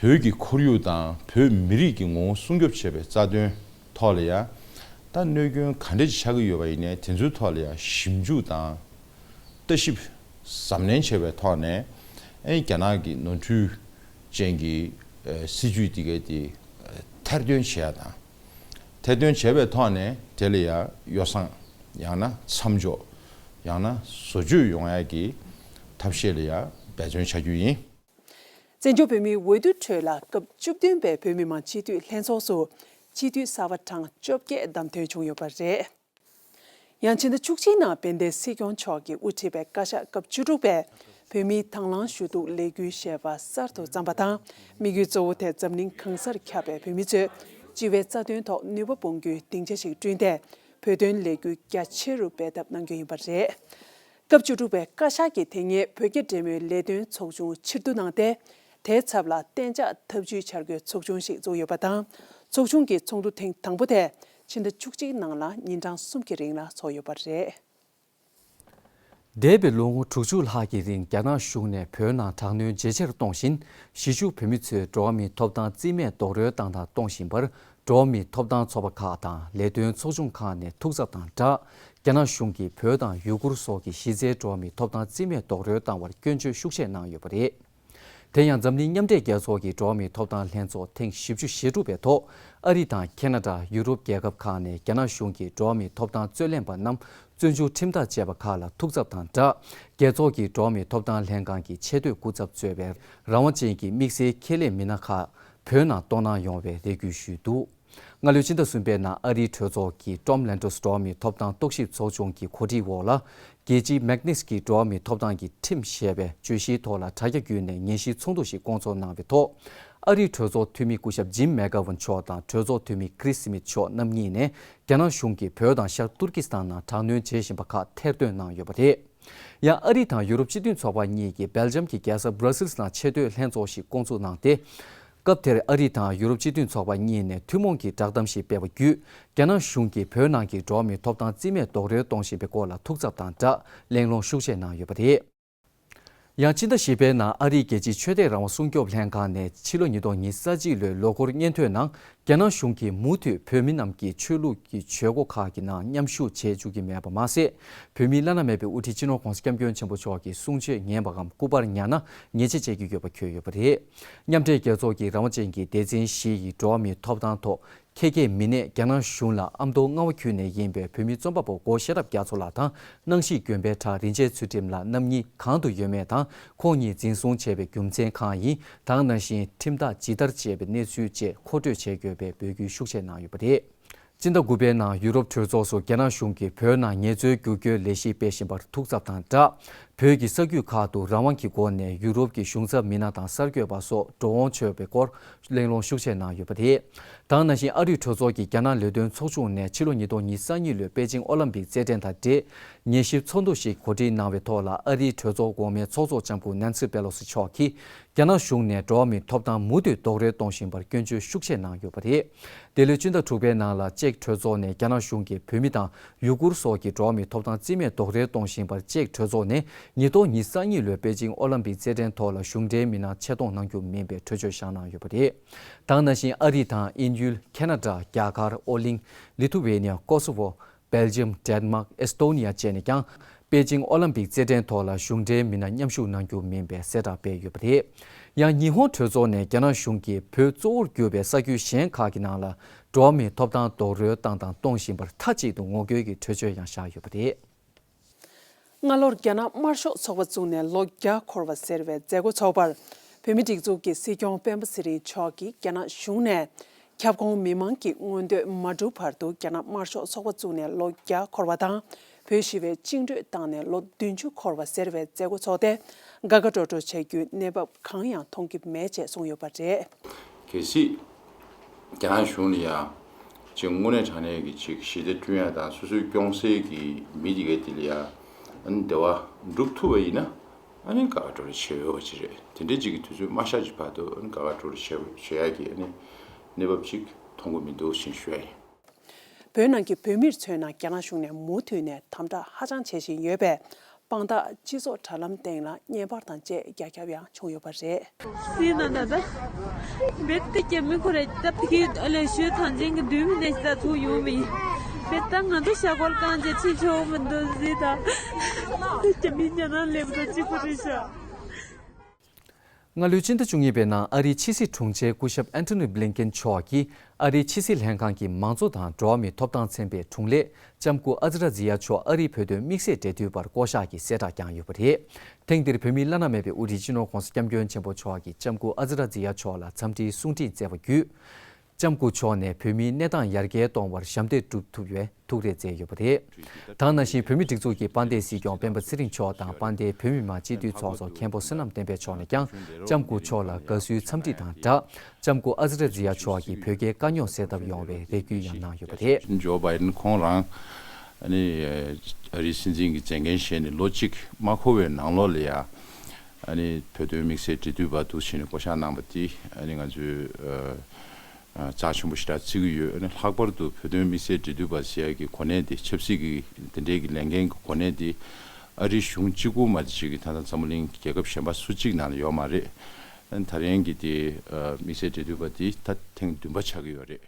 བོད་ཀྱི་ཁོར་ཡུག་དང་བོད་མི་རིགས་ཀྱི་ངོ་བོ་སྲུང་སྐྱོབ་བྱེད་པའི་རྩ་དོན་ཐོག་ལ་ཡང་ད་གནོད་སྐྱོན་ག་འདྲ་ཅིག་ཆགས་ཀྱི་ཡོད་པ་ཡིན་ནའི་དེ་ཚོའི་ཐོག་ལ་ཡང་ཞིབ་འཇུག་དང་ལྟ་ཞིབ་གཟབ་ནན་བྱས་པའི་ཐོག་ནས། ཨེ་རྒྱ་ནག་གི་ནོར་འཁྲུལ་ ཅན་གྱི་ཨ་སྲིད་ཇུས་དེ་གའི་དེ་ཨ་ཐེར་འདོན་བྱེད་ཡ་དང་། ཐེར་འདོན་བྱས་པའི་ཐོག་ནས་དེ་ལ་ཡ་ཡོ་བསྲང་ཡང་ན་མཚམས་འཇོག་ཡང་ན་བཟོ་བཅོས་ཡོང་ཡ་གི་ཐབས་ཤེས་ལ་ཡ་འབད་བརྩོན་བྱ་རྒྱུ་ཡིན། བཙན་བྱོལ་བོད་མིའི་འོས་བསྡུ་ཁྲོད་ལ་སྐབས་བཅུ་བདུན་པའི་བོད་མི་མང་སྤྱི་འཐུས་ལྷན་ཚོགས་སུ་སྤྱི་འཐུས་གསར་པ་གྲངས་བཅོ་བརྒྱད་བདམས་ཐོན་བྱུང་ཡོད་པ་རེད། ཡང་ཕྱི་ཟླ་བཅུ་གཅིག་ནང་དཔལ་ལྡན་སྲིད་སྐྱོང་མཆོག་གིས་དབུ་ཁྲིད་པའི་བཀའ་ཤག་སྐབས་བཅུ་དྲུག་པས་བོད་མིའི་དང་བླངས་ཞུ་གཏུག་ལས་འགུལ་ཞེས་པ་གསར་དུ་བརྩམས་པ་དང་། དམིགས་ཡུལ་གཙོ་བོ་དེ་འཛམ་གླིང་གང་སར་ཁྱབ་པའི་བོད་མི་ཚོས་སྤྱི་བའི་རྩ་དོན་ཐོག་ནུས་པ་སྤུངས་རྒྱུའི་སྡིངས་ཆ་ཞིག་བསྐྲུན་ཏེ། བོད་དོན་ལས་འགུལ་རྒྱ་ཆེ་རུ་སྤེལ་ཐབས་གནང་རྒྱུ་ཡིན་པ་རེད། སྐབས་བཅུ་དྲུག་པའི་བཀའ་ཤག་གིས་དེ་སྔའི་བོད་རྒྱ་འབྲེལ་མོལ་ལས་དོན་ཚོགས་ཆུང་ཕྱིར་བསྡུ་གནང་སྟེ། དེའི་ཚབ་ལ་གཏན་འཇགས་ཐབས་ཇུས་འཆར་འགོད་ཚོགས་ཆུང་ཞིག་བཙུགས་ཡོད་པ་དང་། ཚོགས་ཆུང་གི་ཚོགས་འདུ་ཐེངས་དང་པོ་དེ་ཕྱི་ཟླ་བཅུ་གཅིག་ནང་ལ་ཉིན་གྲངས་གསུམ་གྱི་རིང་ལ་འཚོགས་ཡོད་པ་རེད། འདས་པའི་ལོ་ངོ་དྲུག་ཅུ་ལྷག་གི་རིང་རྒྱ་ནག་གཞུང་ནས་བོད་ནང་དྲག་གནོན་ཇེ་ཆེར་གཏོང་བཞིན། གཞིས་བཞུགས་བོད་མི་ཚོའི་འགྲོ་བ་མིའི་ཐོབ་ཐང་རྩིས་མེད་རྡོག་རོལ་བཏང་དང་གཏོང་བཞིན་པར། འགྲོ་བ་མིའི་ཐོབ་ཐང་ཚོགས་པ་ཁག་དང་ལས་དོན་ཚོགས་ཆུང་ཁག་ནས་ཐུགས་འཚབ་དང་སྦྲགས། རྒྱ་ནག་གཞུང་གིས་བོད་དང་ཡུ་གུར་སོགས་ཀྱི་གཞི་རྩའི་འགྲོ་བ་མིའི་ཐོབ་ཐང་རྩིས་མེད་རྡོག་རོལ་བཏང་བར་སྐྱོན་བརྗོད་ཤུགས་ཆེ་གནང་ཡོད་པ་རེད། དེ་ཡང་འཛམ་གླིང་མཉམ་འབྲེལ་རྒྱལ་ཚོགས་ཀྱི་འགྲོ་བ་མིའི་ཐོབ་ཐང་ལྷན་ཚོགས་ཐེངས་བཞི་བཅུ་ཞེ་དྲུག་པའི་ཐོག་ཨ་རི་དང་ཁེ་ན་ཌ། ཡུ་རོབ་རྒྱལ་ཁབ་ཁག་ནས་རྒྱ་ནག་གཞུང་གིས་འགྲོ་བ་མིའི་ཐོབ་ཐང་རྩོད་ལེན་པ་རྣམས་བཙོན་འཇུག་ཁྲིམས་ཐག་བཅད་པ་ཁག་ལ་ཐུགས་འཚབ་དང་སྦྲགས། རྒྱལ་ཚོགས་ཀྱི་འགྲོ་བ་མིའི་ཐོབ་ཐང་ལྷན་ཁང་གི་ཆེས་མཐོའི་སྐུ་ཚབ་གཙོས་པའི་རང་དབང་ཅན་གྱི་དམིགས་བསལ་ཁྱད་ལས་མི་སྣ་ཁག་བོད་ནང་གཏོང་གནང་ཡོང་བའི་རེ་སྐུལ་ཞུས་འདུག་སྔ་ལོའི་ཕྱི་ཟླ་གསུམ་པའི་ནང་ཨ་རིའི་གྲོས་ཚོགས་ཀྱི་ཀྲོམ་ལན་ཏོས་འགྲོ་བ་མིའི་ཐོབ་ཐང་རྟོག་ཞིབ་ཚོགས་ཆུང་གི་གོ་སྒྲིག་འོག་ལ། རྒྱལ་སྤྱིའི་མེག་ནིས་ཀྱི་འགྲོ་བ་མིའི་ཐོབ་ཐང་གི་ཁྲིམས་ཞེས་པའི་བརྗོད་གཞིའི་ཐོག་ལ་དྲ་རྒྱ་བརྒྱུད་ནས་ཉན་ཞིབ་ཚོགས་འདུ་ཞིག་བསྐོང་ཚོགས་གནང་བའི་ཐོག་ཨ་རིའི་གྲོས་ཚོགས་འཐུས་མི་སྐུ་ཞབས་ཇིམ་མེག་གྷ་ཝན་མཆོག་དང་གྲོས་ཚོགས་འཐུས་མི་ཁྲིས་སི་མིད་མཆོག་རྣམ་གཉིས་ནས་རྒྱ་ནག་གཞུང་གིས་བོད་དང་ཤར་ཏུར་ཀི་སི་ཐན་ནང་དྲག་གནོན་བྱེད་བཞིན་པ་ཁག་ཐེར་འདོན་གནང་ཡོད་པ་རེད། ཡང་ཨ་རི་དང་ཡུ་རོབ་སྤྱི་མཐུན་ཚོགས་པ་གཉིས་ཀྱིས་སྦེལ་ཇམ་གྱི་རྒྱལ་ས་བྷ་ར་སིལ་ནང་ཆེས་མཐོའི་ལྷན་ཚོགས་ཤིག་བསྐོང་ཚོགས་གནང་སྟེ། སྐབས་དེར་ཨ་རི་དང་ཡུ་རོབ་སྤྱི་མཐུན་ཚོགས་པ་གཉིས་ནས་ཐུན་མོང་གི་བསྒྲགས་གཏམ་ཞིག་སྤེལ་བ་བརྒྱུད། རྒྱ་ནག་གཞུང་གིས་བོད་ནང་གི་འགྲོ་བ་མིའི་ཐོབ་ཐང་རྩིས་མེད་རྡོག་རོལ་གཏོང་བཞིན་པའི་སྐོར་ལ་ཐུགས་འཚབ་དང་སྦྲགས་གླེང་སློང་ཤུགས་ཆེ་གནང་ཡོད་པ་རེད། ཡང་ཕྱི་ཟླ་བཞི་པའི་ནང་ཨ་རིའི་རྒྱལ་སྤྱིའི་ཆོས་དད་རང་དབང་སྲུང་སྐྱོབ་ལྷན་ཁང་ནས་ཕྱི་ལོ་ཉིས་སྟོང་ཉི་ཤུ་རྩ་གཅིག་ལོའི་ལོ་འཁོར་སྙན་ཐོའི་ནང་། རྒྱ་ནག་གཞུང་གིས་མུ་མཐུད་བོད་མི་རྣམས་ཀྱི་ཆོས་ལུགས་ཀྱི་བྱེད་སྒོ་ཁག་གི་ནང་མཉམ་ཞུགས་བྱེད་བཅུག་གི་མེད་པ་མ་ཟད། བོད་མིའི་བླ་ན་མེད་པའི་དབུ་ཁྲིད་སྤྱི་ནོར་༧གོང་ས་༧སྐྱབས་མགོན་ཆེན་པོ་མཆོག་གི་གསུང་ཆོས་ཉན་པའམ་སྐུ་པར་ཉར་ན་ཉེས་ཆད་བཅད་ཀྱི་ཡོད་པ་འཁོད་ཡོད་པ་རེད། མཉམ་འབྲེལ་རྒྱལ་ཚོགས་ཀྱི་རང་དབང་ཅན་གྱི་སྡེ་ཚན་བཞི་ཡི་འགྲོ་བ་མིའི་ཐོབ་ཐང་ཐོག་ཁེ་ཁེ་མི་སྣས་རྒྱ་ནག་གཞུང་ལ་ཨ་མདོ་རྔ་བ་ཁུལ་ནས་ཡིན་པའི་བོད་མི་རྩོམ་པ་པོ་སྒོ་ཤེས་རབ་རྒྱ་མཚོ་ལགས་དང་སྣང་ཞིག་དགོན་པའི་གྲྭ་རིན་ཆེན་ཚུལ་ཁྲིམས་ལགས་རྣམ་གཉིས་གང་དུ་ཡོད་མེད་དང་། ཁོང་གཉིས་འཛིན་བཟུང་བྱས་པའི་རྒྱུ་མཚན་གང་ཡིན། ད་ག་ནང་བཞིན་ཁྲིམས་ཐག་ཇི་ལྟར་བཅད་པའི་གནས་ཚུལ་བཅས་མཁོ་སྤྲོད་བྱེད་དགོས་པའི་འབོད་སྐུལ་ཤུགས་ཆེ་གནང་ཡོད་པ་རེད། སྤྱི་ཟླ་དགུ་པའི་ནང་ཡུ་རོབ་གྲོས་ཚོགས་སུ་རྒྱ་ནག་གཞུང་གིས་བོད་ནང་ངལ་རྩོལ་བསྒྱུར་བཀོལ་ལས་གཞི་སྤེལ་བཞིན་པར་ཐུགས་འཚབ་དང་སྦྲགས། བོད་ཀྱི་ས་རྒྱུད་ཁག་ཏུ་རང་དབང་གི་སྒོ་ནས་ཡུ་རོབ་ཀྱི་གཞུང་ཚབ་མི་སྣ་དང་གསར་འགོད་པ་སོགས་འགྲོ་འོང་བྱས་པའི་སྐོར་གླེང་སློང་ཤུགས་ཆེ་གནང་ཡོད་པ་རེད། ད་ག་ནང་བཞིན་ཨ་རིའི་གྲོས་ཚོགས་ཀྱི་རྒྱ་ནག་ལས་དོན་ཚོགས་ཆུང་ནས་ཕྱི་ལོ་ཉིས་སྟོང་ཉི་ཤུ་རྩ་གཉིས་ལོའི་པེ་ཅིང་ཨོ་ལིམ་པིག་རྩེད་འགྲན་དང་འབྲེལ་ཉན་ཞིབ་ཚོགས་འདུ་ཞིག་གོ་སྒྲིག་གནང་བའི་ཐོག་ལ་ཨ་རིའི་གྲོས་ཚོགས་འོག་མའི་ཚོགས་གཙོ་ལྕམ་སྐུ་ནན་སི་པེ་ལོ་སི་མཆོག་གིས། རྒྱ་ནག་གཞུང་ནས་འགྲོ་བ་མིའི་ཐོབ་ཐང་མུ་མཐུད་རྡོག་རོལ་གཏོང་བཞིན་པར་སྐྱོན་བརྗོད་ཤུགས་ཆེ་གནང་ཡོད་པ་རེད། འདི་ལོའི་སྤྱི་ཟླ་དྲུག་པའི་ནང་ལ་ཅེཀ་གྲོས་ཚོགས་ནས་རྒྱ་ནག་གཞུང་གིས་བོད་མི་དང་ཡུ་གུར་སོགས་ཀྱི་འགྲོ་བ་མིའི་ཐོབ་ཐང་རྩིས་མེད་རྡོག་རོལ་གཏོང་བཞིན་པར་ཅེཀ་གྲོས་ཚོགས་ནས་ཉིས་སྟོང་ཉི་ཤུ་རྩ་གཉིས་ལོའི་པེ་ཅིང་ཨོ་ལིམ་པིག་རྩེད་འགྲན་ཐོག་ལ་གཞུང་འབྲེལ་མི་སྣ་ཆེད་གཏོང་གནང་རྒྱུ་མིན་པའི་གྲོས་ཆོད་བཞག་གནང་ཡོད་པ་རེད། ད་ག་ནང་བཞིན་ཨ་རི་དང་དབྱིན་ཡུལ། ཁེ་ན་ཌ། རྒྱ་གར། ཨོ་གླིང་། ལི་ཐུ་ཝེ་ནི་ཡ། ཀོ་སོ་ཝོ། སྦེལ་ཇམ། ཌེན་མཱག། ཨེས་ཏོ་ནི་ཡ་བཅས་ནས་ཀྱང་པེ་ཅིང་ཨོ་ལིམ་པིག་རྩེད་འགྲན་ཐོག་ལ་གཞུང་འབྲེལ་མི་སྣ་མཉམ་ཞུགས་གནང་རྒྱུ་མིན་པའི་གསལ་བསྒྲགས་སྤེལ་ཡོད་པ་རེད། ཡང་ཉི་ཧོང་གྲོས་ཚོགས་ནས་རྒྱ་ནག་གཞུང་གིས་བོད་གཙོ་བོར་གྱུར་པའི་ས་ཁུལ་གཞན་ཁག་གི་ནང་ལ་འགྲོ་བ་མིའི་ཐོབ་ཐང་རྡོག་རོལ་བཏང་དང་གཏོང་བཞིན་པར་མཐའ་གཅིག་ཏུ་ངོ་རྒོལ་གྱི་གྲོས་ཆོད་ཡང་བཞག་ཡོད་པ་རེད། སྔ་ལོར་རྒྱ་ནག་དམར་ཤོག་ཚོགས་པ་བཙུགས་ནས་ལོ་བརྒྱ་འཁོར་བ་ཟེར་བའི་མཛད་སྒོ་ཚོགས་པར་བོད་མིའི་སྒྲིག་འཛུགས་ཀྱི་སྲིད་སྐྱོང་སྤེན་པ་ཚེ་རིང་མཆོག་གིས་རྒྱ་ནག་གཞུང་ནས་ཁྱབ་ཁོངས་མི་མང་གི་མངོན་འདོད་མ་འགྲུབ་བར་དུ་རྒྱ་ནག་དམར་ཤོག་ཚོགས་པ་བཙུགས་ནས་ལོ་བརྒྱ་འཁོར་བ་དང་། བོད་ཞི་བའི་བཅིངས་འགྲོལ་བཏང་ནས་ལོ་བདུན་ཅུ་འཁོར་བ་ཟེར་བའི་མཛད་སྒོ་ཚོགས་ཏེ། དགའ་དགའ་སྤྲོ་སྤྲོ་བྱ་རྒྱུའི་གནས་བབ་གང་ཡང་མཐོང་གི་མེད་ཅེས་གསུངས་ཡོད་པ་རེད། གལ་སྲིད། རྒྱ་ནག་གཞུང་ནས་ཡང་ཅིག་དངོས་གནས་དྲང་གནས་ཀྱི་ཅིག་ཞི་བདེ་བསྐྲུན་ཡ་དང་སོ་སོའི་སྐྱོང་སའི་གི་མི་དེ་གའི་དེ་ལ་ཡང་ཨ་ནི་འབྲེལ་བ་འགྲུབ་ཐུབ་པ་ཡིན་ན་ཨ་ནི་དགའ་དགའ་སྤྲོ་སྤྲོ་བྱེད་འོས་པ་ཅིག་རེད། དེ་འདྲའི་ཅིག་གི་དུས་ཚོད་མ་ཤར་གྱི་བར་དུ་ཨ་ནི་དགའ་དགའ་སྤྲོ་སྤྲོ་བྱེད་འོས་བྱེད་ཡ་གི་ཨ་ནི་གནས་བབ་ཅིག་མཐོང་གི་མི་འདུག་ཅེས་ཞུ་ཡ་ཡིན། བོད་ནང་གི་བོད་མིར་མཚོན་ན་རྒྱ་ནག་གཞུང་ནས་མུ་མཐུད་ནས་དམ་དྲག་ཧ་ཅང་བྱེད་བཞིན་ཡོད་པས། དཔང་རྟགས་སྤྱི་ཚོགས་དྲ་ལམ་སྟེང་ལ་བརྙན་པར་དང་བཅས་རྒྱ་ཁྱབ་ཡང་བྱུང་ཡོད་པ་རེད། སྲིད་ན་ད་ལྟ་བེད་དེ་ཀྱེ་མི་ཁོ་རེ་སྟབས་ཀྱིས་ཨ་ལས་ཞོལ་ཐང་ཆེན་གྱི་མདུན་མི་ནས་ཞིག་ད་ཚུགས་ཡོང་བ་ཡིན། བེད་ད་ང་ཚོ་ཤ་སྐོར་གང་བྱས་ཕྱིན་ཆོག་མི་འདུག་ཟིག་ད་ཀྱེ་མི་རྒྱ་ནག་ལེབ་ད་གཅིག་པུ་རེད་ཤག་སྔ་ལོའི་སྤྱི་ཟླ་བཅུ་གཉིས་པའི་ནང་ཨ་རིའི་ཕྱི་སྲིད་དྲུང་ཆེ་སྐུ་ཞབས་ཨན་ཐོ་ནི་བྷི་ལིན་ཀེན་མཆོག་གིས་ཨ་རིའི་ཕྱི་སྲིད་ལྷན་ཁང་གི་མང་གཙོ་དང་འགྲོ་བ་མིའི་ཐོབ་ཐང་ཚན་པའི་དྲུང་ལས་ལྕམ་སྐུ་ཨ་ཛི་ར་ཛི་ཡ་མཆོག་ཨ་རིའི་བོད་དོན་དམིགས་བསལ་འབྲེལ་མཐུད་པར་བསྐོ་གཞག་གི་གསལ་བསྒྲགས་བསྐྱངས་ཡོད་པ་རེད། ཐེངས་འདིར་བོད་མིའི་བླ་ན་མེད་པའི་དབུ་ཁྲིད་སྤྱི་ནོར་༧གོང་ས་༧སྐྱབས་མགོན་ཆེན་པོ་མཆོག་གིས་ལྕམ་སྐུ་ཨ་ཛི་ར་ཛི་ཡ་མཆོག་ལ་འཚམས་འདྲིའི་གསུང་འཕྲིན་བསྩལ་བ་བརྒྱུད། ལྕམ་སྐུ་མཆོག་ནས་བོད་མིའི་གནས་སྟངས་ཡར་རྒྱས་གཏོང་བར་ཞབས་འདེགས་སྒྲུབ་ཐུབ་པའི་ཐུགས་རེ་མཛད་ཡོད་པ་རེད། ད་ག་ནང་བཞིན་བོད་མིའི་སྒྲིག་འཛུགས་ཀྱི་དཔལ་ལྡན་སྲིད་སྐྱོང་སྤེན་པ་ཚེ་རིང་མཆོག་དང་དཔལ་ལྡན་བོད་མི་མང་སྤྱི་འཐུས་ཚོགས་གཙོ་མཁན་པོ་བསོད་ནམས་བསྟན་འཕེལ་མཆོག་ནས་ཀྱང་ལྕམ་སྐུ་མཆོག་ལ་དགའ་བསུའི་འཚམས་འདྲི་དང་སྦྲགས། ལྕམ་སྐུ་ཨ་ཛི་ར་ཛི་ཡ་མཆོག་གིས་བོད་རྒྱའི་དཀའ་རྙོག་སེལ་ཐབས་ཡོང་བའི་རེ་སྐུལ་ཡང་གནང་ཡོད་པ་རེད། ཇོ་བྷའི་ཌེན་ཁོང་རང་ཨ་ནི་ཨ་རིའི་སྲིད་འཛིན་གྱི་མཛད་འགན་བཞེས་ནས་ལོ་གཅིག་མ་འཁོར་བའི་ནང་ལོགས་ལ་ཡ་ཨ་ནི་བོད་དོན་དམིགས་བསལ་འབྲེལ་མཐུད་པ་འདུག་བྱས་ནས་བསྐོ་གཞག་གནང་པ་དེ་ཨ་ནི་ང་ཚོས་ཨ། རྩ་ཆེན་པོ་ཞེ་དྲག་བརྩི་གི་ཡོད། ཨ་ནི་ལྷག་པར་དུ་བོད་དོན་དམིགས་བསལ་འབྲེལ་མཐུད་པ་ཟེར་ཡག་གི་གོ་གནས་དེ་ཆབ་སྲིད་ཀྱི་དེ་འདྲའི་གི་ལས་འགན་གྱི་གོ་གནས་དེ་ཨ་རི་གཞུང་གཅིག་པུ་མ་གཏོགས་ཅིག་གི་ད་ལྟ་འཛམ་བུ་གླིང་རྒྱལ་ཁབ་གཞན་པ་སུ་གཅིག་ནང་ལ་ཡོད་མ་རེད། ཨ་ནི་ད་རིང་གི་དེ་དམིགས་བསལ་འབྲེལ་མཐུད་པ་དེ་ད་ཐེངས་བདུན་པ་ཆགས་ཀྱི་ཡོད་རེད།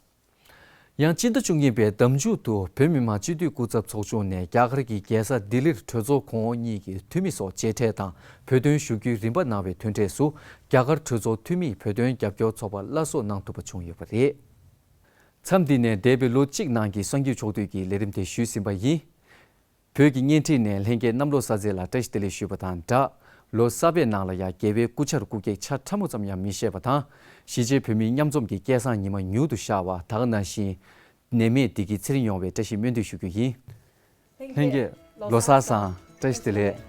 ཡང་སྤྱི་ཟླ་བཅུ་གཉིས་པའི་ཟླ་མཇུག་ཏུ་བོད་མི་མང་སྤྱི་འཐུས་སྐུ་ཚབ་ཚོགས་ཆུང་ནས་རྒྱ་གར་གྱི་རྒྱལ་ས་ལྡི་ལིར་གྲོས་ཚོགས་གོང་འོག་གཉིས་ཀྱི་འཐུས་མི་སོགས་མཇལ་འཕྲད་དང་བོད་དོན་ཞུ་རྒྱུའི་རིམ་པ་གནང་བའི་མཐུན་འབྲེལ་སུ། རྒྱ་གར་གྲོས་ཚོགས་འཐུས་མིས་བོད་དོན་རྒྱབ་སྐྱོར་ཚོགས་པ་བླ་སྲོག་གནང་ཐུབ་པ་བྱུང་ཡོད་པ་རེད། མཚམས་འདི་ནས་འདས་པའི་ལོ་གཅིག་ནང་གི་གསར་འགྱུར་ཕྱོགས་བསྡུས་ཀྱི་ལས་རིམ་དེ་ཞུས་ཟིན་པ་ཡིན། བོད་ཀྱི་བརྙན་འཕྲིན་ནས་ལྷན་རྒྱས་གནམ་ལོ་གསར་ཚེས་ལ་བཀྲ་ཤིས་བདེ་ལེགས་ཞུས་པ་དང་སྦྲགས། ལོ་གསར་པའི་ནང་ལ་ཡང་རྒྱལ་བའི་སྐུ་ཆར་སྐུ་གེགས་ཆ་ཕྲ་མོ་ཙམ་ཡང་མི་བཞེས་པ་དང་། གཞིས་བྱེས་བོད་མིའི་མཉམ་འཛོམས་ཀྱི་སྐལ་བཟང་ཉི་མ་མྱུར་དུ་ཤར་བ། ད་ག་ནང་བཞིན། ནད་མེད་བདེ་སྐྱིད་ཚེ་རིང་ཡོང་བའི་བཀྲ་ཤིས་སྨོན་འདུན་ཞུ་རྒྱུ་ཡིན། ལྷན་རྒྱས་ལོ་གསར་བཟང་། བཀྲ་ཤིས་བདེ་ལེགས།